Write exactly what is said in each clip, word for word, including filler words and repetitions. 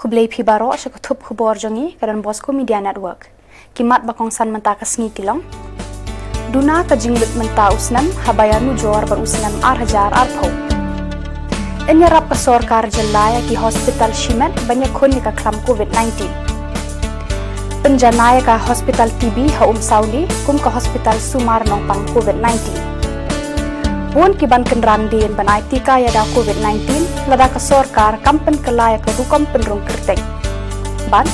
Khublei phi baroh sha ka thup khubor jong ngi ka Don Bosco Media Network. Ki mat ba kongsan mynta ka sngi ki long: Duna ka jinglut mynta u snem haba ïanujor bad u snem ar hajar arphew. Yn ïarap ka sorkar jylla ïa ki hospital shimet ban ïakhun ïa ka khlam covid nineteen. Pynjanai ïa ka hospital T B ha Umsawli kum ka hospital sumar nongpang covid nineteen. Bun ki ban kynran dien ban ai tika ïada covid nineteen lada ka sorkar kam pynkylla ïa ka rukom pynrung kyrteng. Bad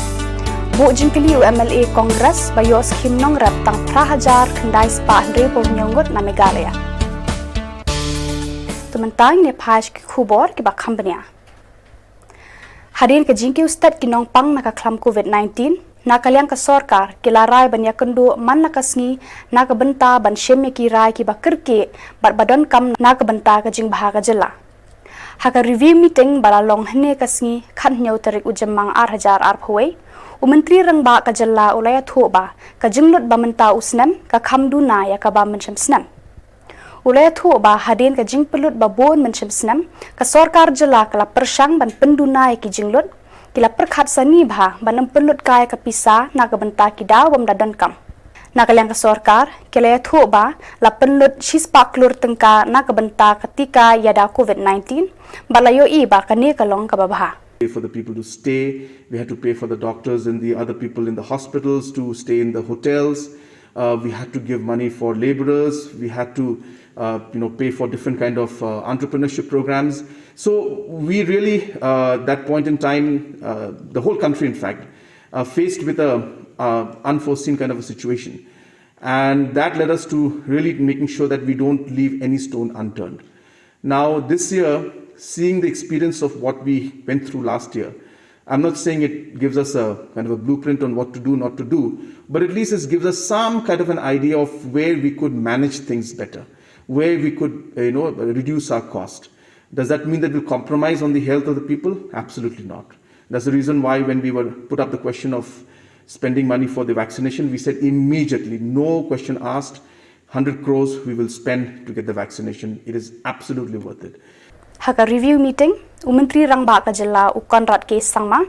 buh jingkylli u M L A Congress ba ïoh skhim nongrep tang phra hajar khyndai spah hynriewphew hynñiew ngut na Meghalaya. To mynta ngin ïa phai sha ki khubor kiba kham bniah. Hadien ka jingkiew stet ki nongpang na ka khlam covid nineteen, na ka liang ka sorkar ki la rai ban ïakynduh man la ka sngi na ka bynta ban shem ïa ki rai kiba kyrkieh bad ba donkam na ka bynta ka jingbha ka jylla. Ha ka review meeting ba la long hynne ka sngi, khathynñiew tarik u Jymmang ar hajar arphew wei, u Myntri Rangbah ka jylla u la ïathuh ba ka jinglut ba mynta u snem ka kham duna ïa kaba mynshem snem. U la ïathuh ba hadien ka jingpynlut ba bun mynshem snem, ka sorkar jylla ka la pyrshang ban pynduna ïa ki jinglut, ki la pyrkhat sani bha ban ym pynlut kai ka pisa na ka bynta ki daw bym da donkam. Na ka liang ka sorkar ki la ïathuh ba la pynlut shispah klur tyngka na ka bynta ka tika ïada covid nineteen, bad la ïohi ba kane ka long kaba bha. Pay for the people to stay. We had to pay for the doctors and the other people in the hospitals to stay in the hotels. Uh, we had to give money for laborers. We had to, uh, you know, pay for different kind of uh, entrepreneurship programs. So we really, uh, that point in time, uh, the whole country, in fact, uh, faced with a uh, unforeseen kind of a situation. And that led us to really making sure that we don't leave any stone unturned. Now, this year, seeing the experience of what we went through last year, I'm not saying it gives us a kind of a blueprint on what to do, not to do, but at least it gives us some kind of an idea of where we could manage things better, where we could, uh, you know, reduce our cost. Does that mean that we'll compromise on the health of the people? Absolutely not. That's the reason why when we were put up the question of spending money for the vaccination, we said immediately, no question asked, hundred crores we will spend to get the vaccination. It is absolutely worth it. Ha ka review meeting, u Myntri Rangbah ka jylla u Conrad K Sangma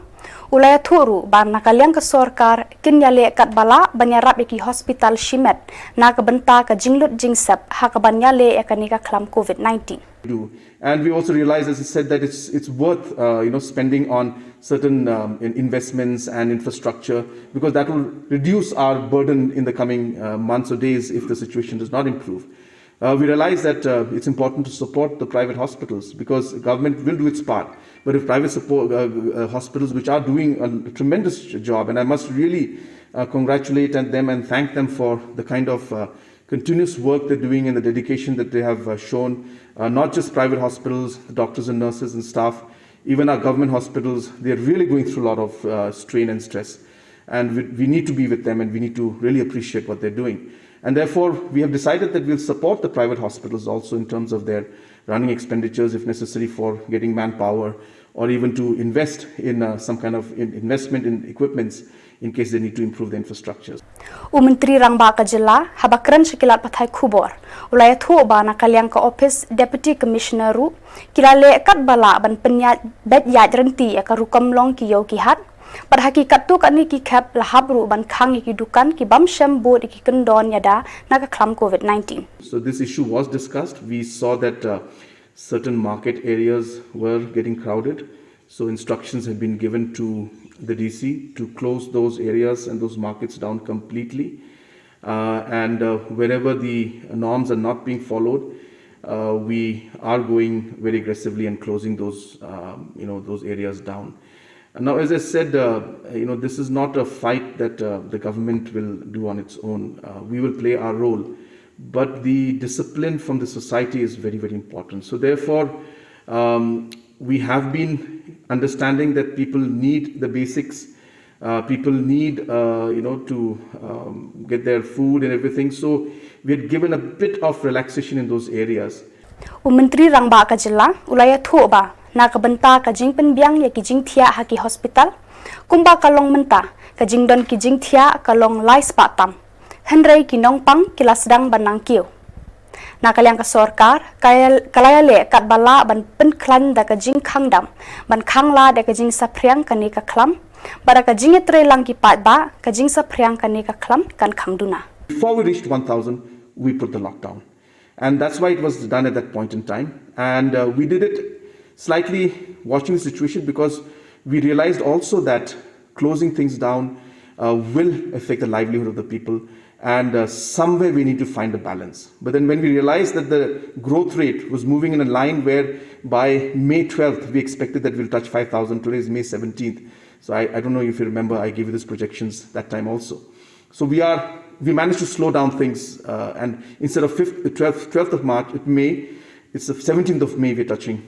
u la ïathuh ruh ba na ka liang ka sorkar kin ïaleh katba lah ban ïarap ïa ki hospital shimet na ka bynta ka jinglut jingsep ha kaban ïaleh ïa kane ka khlam covid nineteen. Do. And we also realize, as I said, that it's, it's worth, uh, you know, spending on certain um, in investments and infrastructure, because that will reduce our burden in the coming uh, months or days if the situation does not improve. Uh, we realize that uh, it's important to support the private hospitals because government will do its part. But if private support, uh, uh, hospitals, which are doing a tremendous job, and I must really uh, congratulate them and thank them for the kind of uh, continuous work they're doing and the dedication that they have uh, shown, uh, not just private hospitals, the doctors and nurses and staff, even our government hospitals, they're really going through a lot of uh, strain and stress. And we, we need to be with them and we need to really appreciate what they're doing. And therefore, we have decided that we'll support the private hospitals also in terms of their running expenditures, if necessary, for getting manpower or even to invest in uh, some kind of in investment in equipments in case they need to improve the infrastructures. U Myntri Rangbah ka jylla haba kren sha ki lad pathai khubor u la ïathuh ba na ka liang ka ophis Deputy Commissioner ruh ki la leh katba lah ban pynïaid beit ïaid rynti ïa ka rukom long ki ïew ki hat. Bad ha ki katto katne ki khep la hap ruh ban khang ïa ki dukan ki bym shem bud ïa ki kyndon ïada na ka khlam covid nineteen. So this issue was discussed. We saw that uh, certain market areas were getting crowded. So instructions have been given to the D C to close those areas and those markets down completely. Uh, and uh, wherever the norms are not being followed, uh, we are going very aggressively and closing those, um, you know, those areas down. And now, as I said, uh, you know, this is not a fight that uh, the government will do on its own. Uh, we will play our role, but the discipline from the society is very, very important. So therefore, um, we have been understanding that people need the basics. Uh, people need, uh, you know, to um, get their food and everything. So we had given a bit of relaxation in those areas. U Myntri Rangbah ka jylla u la ïathuh ba na ka bynta ka jingpynbiang ïa ki jingthiah ha ki hospital, kumba ka long mynta, ka jingdon ki jingthiah ka long lai spah tam. Hynrei ki nongpang ki la sdang ban nang kiew. Na ka liang ka sorkar, ka la ïaleh katba lah ban pynkhlaiñ da ka jingkhang dam ban khang lad ïa ka jingsaphriang kane ka khlam, bad da ka jingïatreilang ki paidbah, ka jingsaphriang kane ka khlam kan kham duna. Before we reached one thousand, we put the lockdown. And that's why it was done at that point in time. And uh, we did it slightly watching the situation because we realized also that closing things down uh, will affect the livelihood of the people. And uh, somewhere we need to find a balance. But then when we realized that the growth rate was moving in a line where by May twelfth, we expected that we'll touch five thousand. Today is May seventeenth. So I, I don't know if you remember, I gave you these projections that time also. So we are we managed to slow down things, uh, and instead of fifth, twelfth, twelfth of March, it May, it's the seventeenth of May we're touching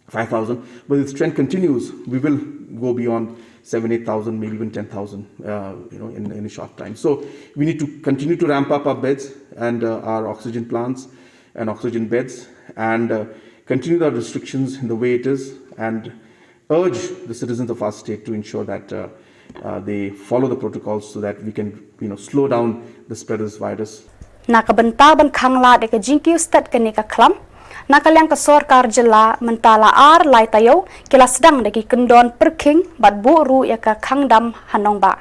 five thousand. But if this trend continues, we will go beyond seven, eight thousand, maybe even ten thousand, uh, you know, in, in a short time. So we need to continue to ramp up our beds and uh, our oxygen plants and oxygen beds, and uh, continue the restrictions in the way it is, and urge the citizens of our state to ensure that uh, uh, they follow the protocols so that we can, you know, slow down the spread of this virus. Na ka bynta ban khang lad ïa ka jingkiew stet kane ka khlam, na ka liang ka sorkar jylla mynta la ar lai taïew ki la sdang da ki kyndon pyrkhing bad buh ruh ïa ka khang dam ha nongbah.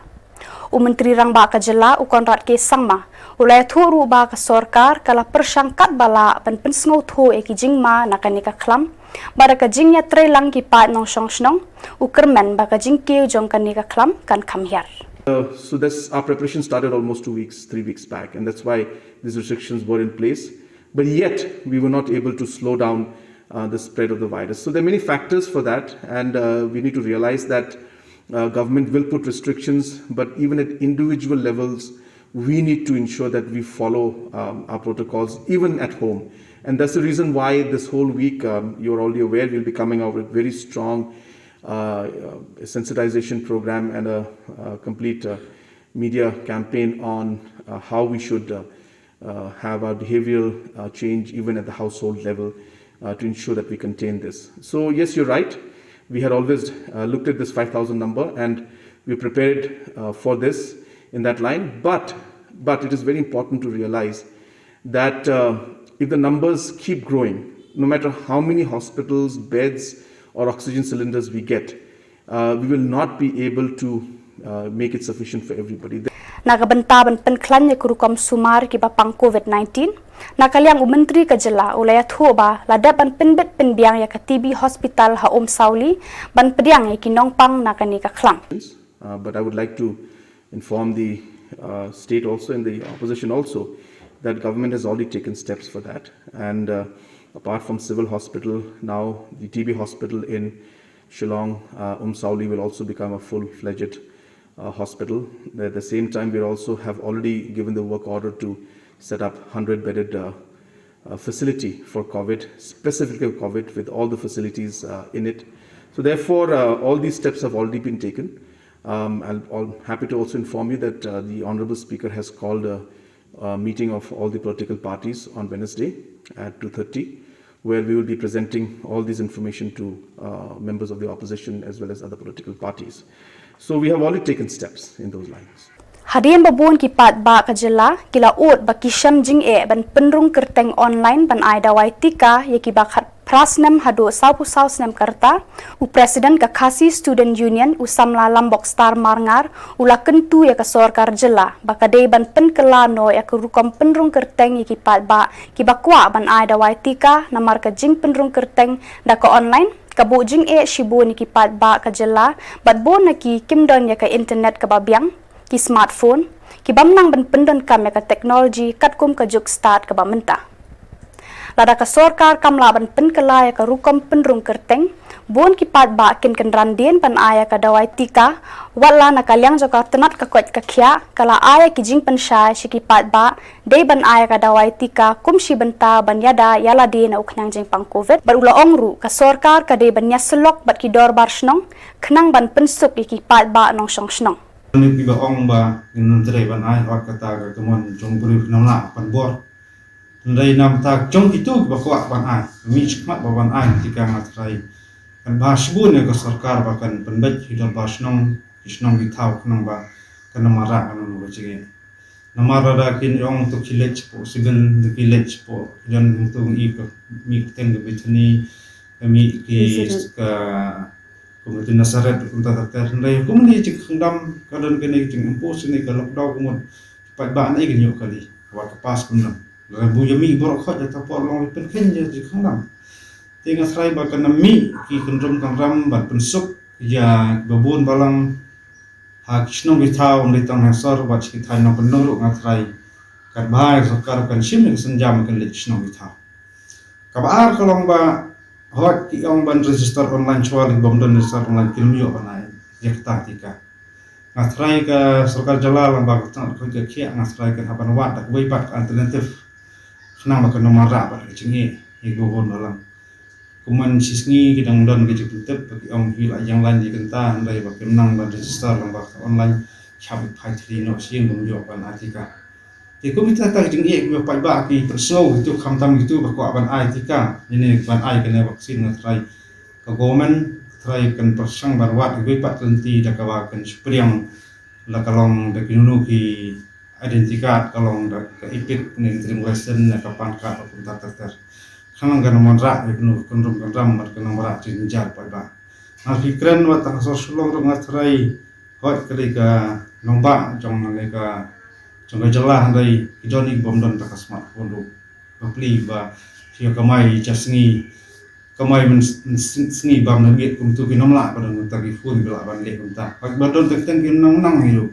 U Myntri Rangbah ka jylla u Conrad K Sangma u la ïathuh ruh ba ka sorkar ka la pyrshang katba lah ban pynsngewthuh ïa ki jingma na kane ka khlam, bad da ka jingïatreilang ki paid nongshong shnong, u kyrmen ba ka jingkiew jong kane ka khlam kan kham hiar. Uh, so this our preparation started almost two weeks, three weeks back, and that's why these restrictions were in place. But yet we were not able to slow down uh, the spread of the virus. So there are many factors for that, and uh, we need to realize that uh, government will put restrictions, but even at individual levels, we need to ensure that we follow um, our protocols, even at home. And that's the reason why this whole week, um, you're already aware, we'll be coming out with very strong uh, uh, sensitization program and a, a complete uh, media campaign on uh, how we should uh, uh, have our behavioral uh, change even at the household level uh, to ensure that we contain this. So yes, you're right. We had always uh, looked at this five thousand number, and we prepared uh, for this in that line. But but it is very important to realize that uh, if the numbers keep growing, no matter how many hospitals, beds, or oxygen cylinders we get, uh, we will not be able to uh, make it sufficient for everybody. Na ka bynta ban pynkhlaiñ ïa ka rukom sumar kiba pang COVID nineteen, na ka liang u Myntri ka jylla u la ïathuh ba la dep ban pynbit pynbiang ïa ka T B hospital ha Umsawli ban pdiang ïa ki nongpang na kane ka khlam. Uh, but I would like to inform the uh, state also and the opposition also that government has already taken steps for that. And uh, apart from civil hospital, now the T B hospital in Shillong, uh, Umsawli will also become a full-fledged uh, hospital. At the same time, we also have already given the work order to set up hundred-bedded uh, uh, facility for COVID, specifically COVID, with all the facilities uh, in it. So therefore, uh, all these steps have already been taken. Um, I'll, I'm happy to also inform you that uh, the Honorable Speaker has called a, a meeting of all the political parties on Wednesday at two thirty, where we will be presenting all this information to uh, members of the opposition as well as other political parties. So we have already taken steps in those lines. Hadien ba bun ki paidbah ka jylla ki la ud ba ki shem jingeh ban pynrung kyrteng online ban ai dawai tika ïa kiba khatphra snem haduh sawphew saw snem ka rta, u President ka Khasi Student Union u samla Lambokstar Marngar u la kyntu ïa ka sorkar jylla ba ka dei ban pynkylla noh ïa ka rukom pynrung kyrteng ïa ki paidbah kiba kwah ban ai dawai tika namar ka jingpynrung kyrteng da ka online ka buh jingeh shibun ïa ki paidbah ka jylla bad bun na ki kim don ïa ka internet kaba biang, ki smartphone, ki bym nang ban pyndonkam ïa ka technology katkum ka juk stad kaba mynta. Lada ka sorkar kam lah ban pynkylla ïa ka rukom pynrung kyrteng, bun ki paidbah kin kynran dien ban ai ïa ka dawai tika, wat la na ka liang jong ka tnat ka koit ka khiah ka la ai ïa ki jingpynshai sha ki paidbah dei ban ai ïa ka dawai tika kum shi bynta ban ïada ïa lade na u khñiang jingpang COVID. Bad u la ong ruh ka sorkar ka dei ban ïasyllok bad ki dorbar shnong khnang ban pynsuk ïa ki paidbah nongshong shnong. Ngi ba ong ba ngin trei ban ai, ot kata ka kamon jong briew namar ban bor. Hynrei namar ta jong kito kiba kwah ban ai, mih shakhmat ba ban ai tika, nga tharai kan bha shibun ïa ka sorkar ba kan pynbeit ki dorbar shnong, ki shnong ki thaw khnang ba kan ym mareh, kan ym mareh jingeh. Namar lada kin ong to ki leit shapoh civil, to ki leit shapoh, don to i ka mih ka teng ka Bethany, ka mih ki Nazareth. Ka Community Nazareth kumta ter ter, hynrei kum ni jingkhang dam ka don kane ka jingimpost kane ka lockdown kumut. Paidbah na i ka ñiuh kali. Wa ka pass kumno. Lada bu ïa mih baroh khoit ïa ta por long pynkheiñ ïa jingkhang dam. Te nga tharai ba kan mih ki kynrum kynram ban pynsuk ïa ba bun balang ha ki shnong ki thaw, ym dei tang ha sor, wat ki thaiñ nongkyndong ruh nga tharai. Katba sorkar kan shim ïa ka sienjam kan leit shnong ki thaw. Kaba ar ka long ba hooid ki ong ban register online, shuwa lei bym don register online kim ïoh ban ai ïa kata tika. Nga tharai ka sorkar jylla lang ba ka tang ka khiah, nga tharai kan hap ban wad da kawei pat ka alternative. Khnang ba kan ym wanrah bad ka jingeh ïa ki bun balang. Kumne shi sngi ki dang don ka jingpyntip ba ki ong ki la ïeng lain ïa kata, hynrei ba kim nang ban register lang ba ka online, ki hap phai thli noh sha ïing bym ïoh ban ai tika. Te kum kita ta ka jingeh kiba paidbah ki pynsngew kitu, khamtam kitu ba kwah ban ai tika, ïa ne ban ai kane vaccine, nga tharai ka government tharai kan pyrshang ban wad kiwei pat ka lynti da kaba kan shu pdiang, la ka long da kino kino ki identity card, ka long da ka EPIC ne, driving license ne, ka PAN card, kumta ter ter. Khnang kan ym wanrah ïa kino kynrum kynram bad kan ym wanrah jingjar paidbah. Nga ki kren wat tang ha sor Shillong ruh nga tharai hooid ka dei ka nongbah jong ka, jong ka jylla, hynrei ki don i bym don ta ka smartphone ruh. Bapli ba ïa kamai ja sngi, kamai myn, myn sngi bam na miet kumtu ki nym lah ba don ta ki phone ba lah ban leh kumta. Hooid ba don ta ki teng ki nang nang hi ruh.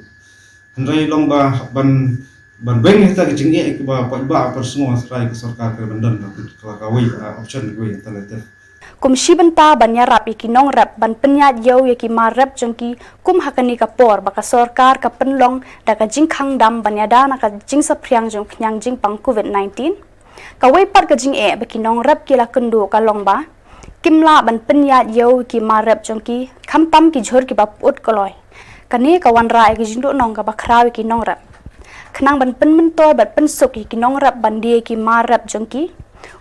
Hynrei long ba ban, ban beng ïa ta ki jingeh kiba paidbah pynsngew, nga tharai ka sorkar ka ban don ta ka kawei, ah, option, kawei alternative. Kum shi bynta ban ïarap ïa ki nongrep ban pynïaid ïew ïa ki mar rep jong ki, kum ha kane ka por ba ka sorkar ka pynlong da ka jingkhang dam ban ïada na ka jingsaphriang jong khñiang jingpang COVID nineteen. Kawei pat ka jingeh ba ki nongrep ki la kynduh ka long ba kim lah ban pynïaid ïew ïa ki mar rep jong ki, khamtam ki jhur kiba put kloi. Kane ka wanrah ïa ka jingduhnong kaba khraw ïa ki nongrep. Khnang ban pynmyntoi bad pynsuk ïa ki nongrep ban die ïa ki mar rep jong ki,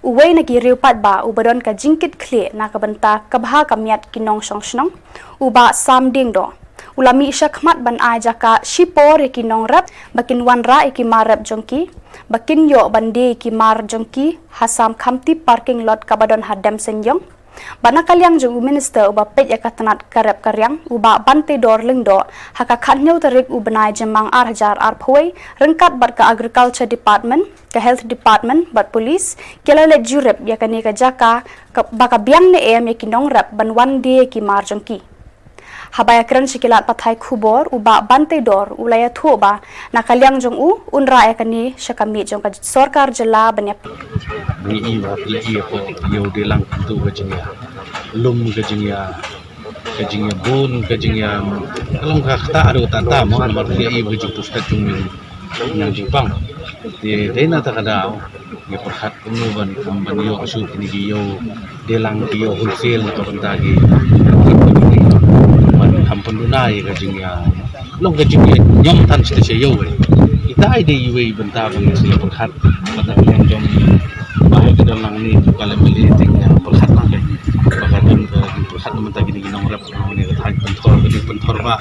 uwei na ki riew paidbah uba don ka jingkitkhlieh na ka bynta ka bha ka miat ki nongshong shnong, u Bah Sam Diengdoh, u la mih shakhmat ban ai jaka shipor ïa ki nongrep ba kin wanrah ïa ki mar rep jong ki, ba kin ïoh ban die ïa ki mar jong ki ha Sam Khamti parking lot kaba don ha Demseiniong. Bad na ka liang jong u Minister uba peit ïa ka tnat ka rep ka riang, u Bah Banteidor Lyngdoh, ha ka khathynñiew tarik u bnai Jymmang ar hajar arphew wei, ryngkat bad ka Agriculture Department, ka Health Department bad Police, ki la leit jurip ïa kane ka jaka, ka, ba ka biang ne em ïa ki nongrep ban wan die ïa ki mar jong ki. Haba ïakren sha ki lad pathai khubor, u Bah Banteidor u la ïathuh ba na ka liang jong u, un rah ïa kane sha ka miet jong ka sorkar jylla ban ïa. Ngi i ba phi la i hapoh Ïewdeilang, kumtu ka jingïalum, ka jingïa, ka jingïabun, ka jingïa, ka long ka ktah ruh tang tam mo, namar phi la i ba ka jingpyrkhat jong ngi, ngi jingpang. Te dei na kata ka daw ngi pyrkhat kumno ban, ban ïoh shuh kine ki Ïewdeilang, ki ïew wholesale na ka bynta ki, ban kham pynduna ïa ka jingïa, long ka jingïa ñiom than sha ïew. Ita i dei iwei i bynta ba ngi sa ïa pyrkhat. Kata ka long jong ba ha ka don lang ni ka lem bali te ngi ïa pyrkhat lang, ba ka don ka pyrkhat na bynta kine ki nongrep, nong ne ka thaiñ Pynthor, ka dei Pynthor ba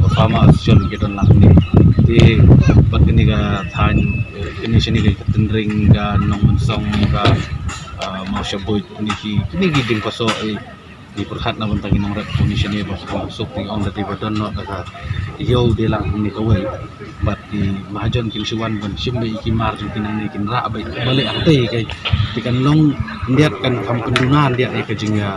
ka Farmer Association ki don lang ni. Te bad kine ka thaiñ, kine shane ka Tynring, ka Nongmynsong, ka, ah, Mawshabuit, kine ki, kine ki dieng paso, eh, ngi pyrkhat na bynta ki nongrep kine shane ba suk, te ong da te ba don noh da ka Ïewdeilang hangne kawei. Bad ki mahajon kin shu wan ban shim beit ïa ki mar jong ki nangne, kin rah beit. Balei, hangtei kai te kan long khyndiat, kan kham pynduna khyndiat ïa ka jingïa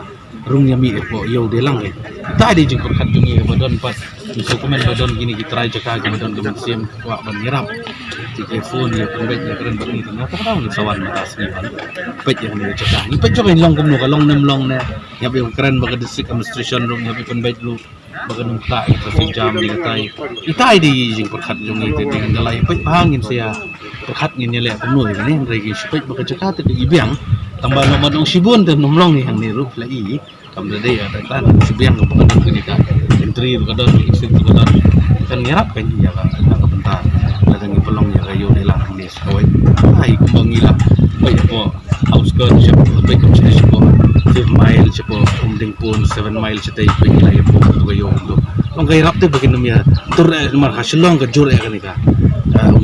rung ïa mih hapoh Ïewdeilang. Ita i dei jingpyrkhat jong ngi ba don pat, ngi sngewkmen ba don kine ki trai jaka kiba don ka mynsiem kwah ban ïarap. Te ki phone ïa pynbeit ïa kren bad ngi, te nga tang ngi sa wan mynta sngi ban peit ïa kane ka jaka. Ngi peit jong ngi long kumno, ka long ne ym long ne. Ngi hap ïa kren bad ka district administration ruh, ngi hap ïa pynbeit ruh. Ba kan ym ktah ïa ka traffic jam ïa katai. Ita i dei jingpyrkhat jong ngi, te dei ngi la ïa peit bha, ngin sa ïa pyrkhat ngin ïa leh kumno ïa kane, hynrei ngi shu peit ba ka jaka te ka i biang. Tang ba nong, ba nong shibun te ym long ïa hangne ruh la i. Kam da dei ïa ka tan shu biang ka ba kan ym kane ka entry ruh ka don, exit ruh ka don. Kan ïarap kan ïa ka, ïa ka bynta. Lada ngi pynlong ïa ka Ïewdeilang hangne sa kawei. Ai kumba ngi la peit hapoh outskirt shapoh, peit kum shapoh Five Mile, shapoh Umdingpur, Seven Mile shatei, peit ngi la ïa peit tu ka ïew tu. Long ka ïarap te ba kin ym ïa tur eh, namar ha Shillong ka jur eh kane ka. Ah, um,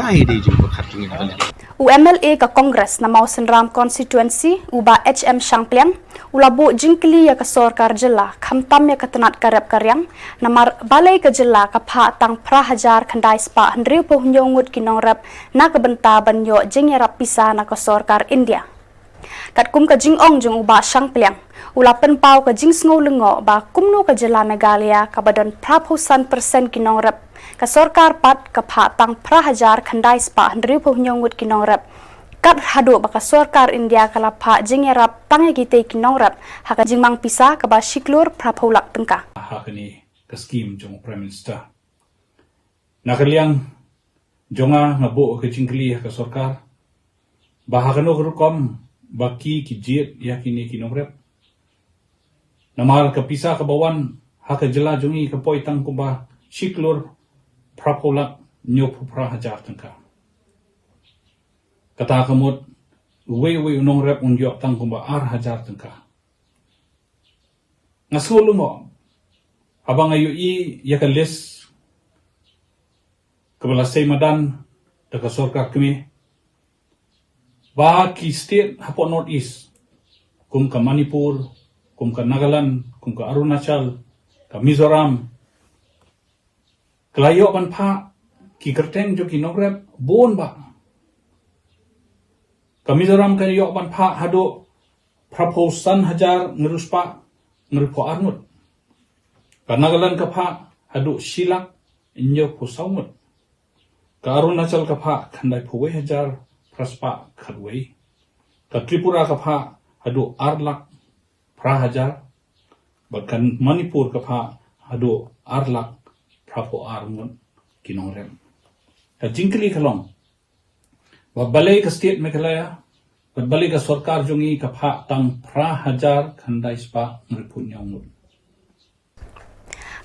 Ai dei jingpyrkhat jong ngi na ka liang. U M L A ka Congress na Mawsynram constituency, u Bah H M Shangpliang, u la buh jingkylli ïa ka sorkar jylla, khamtam ïa ka tnat ka rep ka riang, namar balei ka jylla ka phah tang phra hajar khyndai spah hynriewphew hynñiew ngut ki nongrep na ka bynta ban ïoh jingïarap pisa na ka sorkar India. Katkum ka jingong jong u Bah Shangpliang, u la pynpaw ka jingsngew lyngngoh ba kumno ka jylla Meghalaya kaba don phraphew san percent ki nongrep, ka sorkar pat ka phah tang phra hajar khyndai spah hynriewphew hynñiew ngut ki nongrep, kat haduh ba ka sorkar India ka la phah jingïarap tang ïa kitei ki nongrep ha ka jingmang pisa kaba shi klur phraphew lak tyngka. Ha kane ka skim jong u Prime Minister. Na ka liang jong nga, nga buh ka jingkylli ha ka sorkar ba ha kano ka rukom ba ki, ki jied ïa kine ki nongrep. Namar ka pisa kaba wan ha ka jylla jong ngi ka poi tang kumba shi klur phraphew lak hynñiewphew phra hajar tyngka. Kata ka mut uwei uwei u nongrep un ïoh tang kumba ar hajar tyngka. Nga sngew lyngngoh haba nga ïohi ïa ka list kaba la sei madan da ka sorkar kmie ba ki state hapoh North East, kum ka Manipur, kum ka Nagaland, kum ka Arunachal, ka Mizoram, ka la ïoh ban phah ki kyrteng jong ki nongrep bun bah. Ka Mizoram ka ïoh ban phah haduh phraphew san hajar hynriew spah hynriewphew ar ngut. Ka Nagaland ka phah haduh shi lak hynñiewphew saw ngut. Ka Arunachal ka phah khyndaiphew wei hajar phra spah khatwei. Ka Tripura ka phah haduh ar lak phra hajar. Bad ka Manipur ka phah haduh ar lak phraphew ar ngut ki nongrep. Ka jingkylli ka long ba balei ka state Meghalaya bad balei ka sorkar jong ngi ka phah tang phra hajar khyndai spah hynriewphew hynñiew ngut.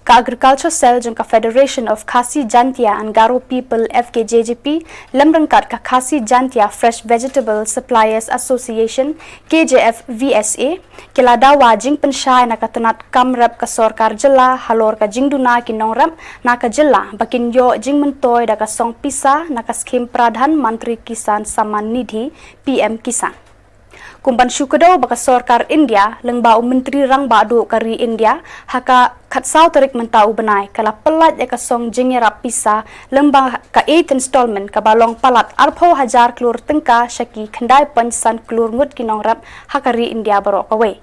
Ka Agriculture Cell jong ka Federation of Khasi Jaintia and Garo People, F K J G P, lem ryngkat ka Khasi Jaintia Fresh Vegetable Suppliers Association, K J F V S A, ki la dawa jingpynshai na ka tnat kam rep ka sorkar jylla halor ka jingduna ki nongrep na ka jylla ba kin ïoh jingmyntoi da ka song pisa na ka skhim Pradhan Mantri Kisan Samman Nidhi, P M Kisan. Kum ban shu kdew ba ka sorkar India lyngba u Myntri Rangbah Duh ka ri India ha ka khatsaw tarik mynta u bnai ka la pyllait ïa ka song jingïarap pisa lyngba ka eighth installment kaba long palat arphew hajar klur tyngka sha ki khyndai point san klur ngut ki nongrep ha ka ri India baroh kawei.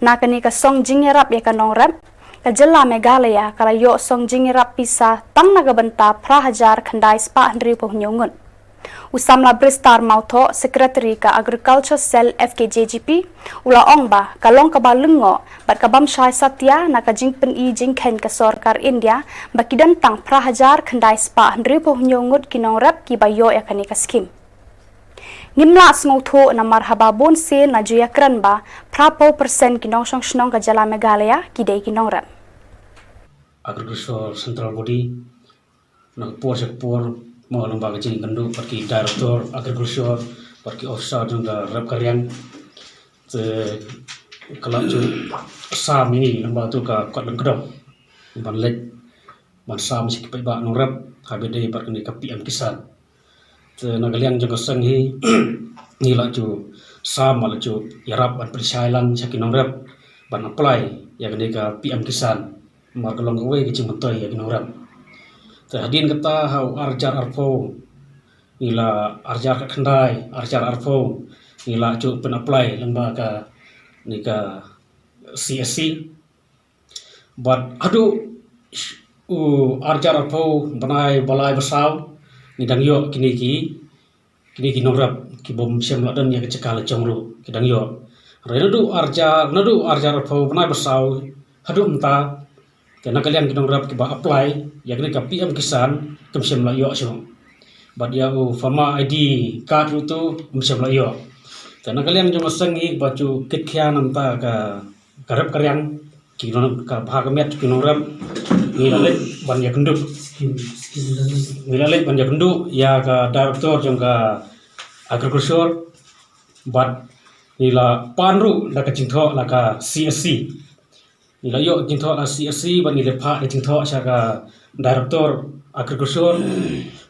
Na kane ka song jingïarap ïa ka nongrep, ka jylla Meghalaya ka la ïoh song jingïarap pisa tang na ka bynta phra hajar khyndai spah hynriewphew hynñiew ngut. U Samla Bristar Mawthoh, Secretary ka Agriculture Cell F K J G P, u la ong ba ka long kaba lyngngoh bad ka bym shai satia na ka jingpyni jingkheiñ ka sorkar India ba ki don tang phra hajar khyndai spah hynriewphew hynñiew ngut ki nongrep kiba ïoh ïa kane ka skhim. Ngim lah sngewthuh namar haba bun sien la ju ïakren ba phraphew percent ki nongshong shnong ka jylla Meghalaya ki dei ki nongrep. Agriculture Central Body, na ka por sha ka por, mo lyngba ka jingkynduh bad ki Director Agriculture bad ki officer jong ka rep ka riang. Te ka la ju sam ïa ngi lyngba tu ka kot lyngkdong ban leit ban sam sha ki paidbah nongrep ha ba ïadei bad kane ka P M Kisan. Te na ka liang jong ka seng hi ngi la ju sam, la ju ïarap ban pynshai lang sha ki nongrep ban apply ïa kane ka P M Kisan. Namar ka long kawei ka jingmyntoi ïa ki nongrep. Te hadien kata ha u ar hajar arphew ngi la, ar hajar khatkhyndai, ar hajar arphew ngi la ju pyn-apply lyngba kane ka C S C. Bad haduh u ar hajar arphew, bnai ba lai ba saw, ngi dang ïoh kine ki, kine ki nongrep ki bym shym la don ïa ka jaka la jong ruh ki dang ïoh. Hynrei naduh ar hajar, naduh ar hajar arphew, bnai ba saw haduh mynta, te na ka liang ki nongrep kiba apply ïa kane ka P M Kisan kim shym la ïoh shuh. Bad ïa u farmer I D card ruh tu kim shym la ïoh. Te na ka liang jong ka seng ngi ba ju kit khia na ka bynta ka ka rep ka riang, ki nong, ka bha ka miat ki nongrep, ngi la leit ban ïakynduh. Ngi la leit ban ïakynduh ïa ka Director jong ka Agriculture, bad ngi la pan ruh da ka jingthoh la ka C S C. Ngi la ïoh jingthoh la C S C bad ngi la phah da jingthoh sha ka Director Agriculture,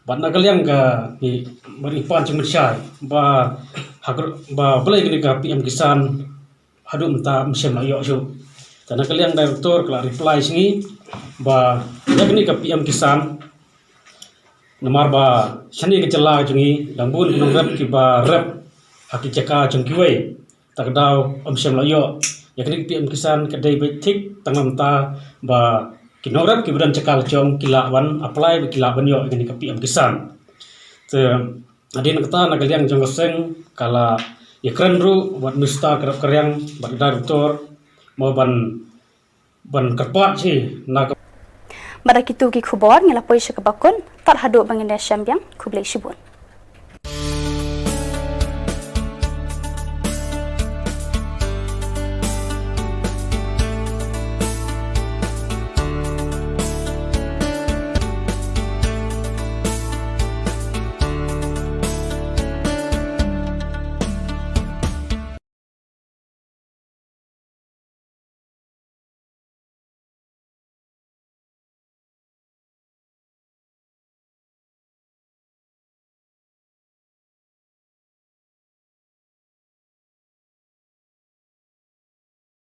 bad na ka liang ka ngi, bad ngi pan jingmynshai ba, ba balei kane ka P M Kisan haduh mynta ym shym la ïoh shuh. Te na ka liang Director ka la reply sha ngi ba ïa kane ka P M Kisan, namar ba shane ka jylla jong ngi dang bun ki nongrep kiba rep ha ki jaka jong kiwei. Ta ka daw ym shym la ïoh. Ïa kane ka P M Kisan ka dei beit thik tang namar ba ki nongrep kiba don jaka la jong ki lah ban apply bad ki lah ban ïoh ïa kane ka P M Kisan. Te hadien kata na ka liang jong ka seng ka la ïakren ruh bad Minister ka rep ka riang bad ka Director mo ban, ban kyrpad shi na ka. Bad da kitu ki khubor ngi la poi sha kaba kut, tad haduh ba ngin ïashem biang, khublei shibun.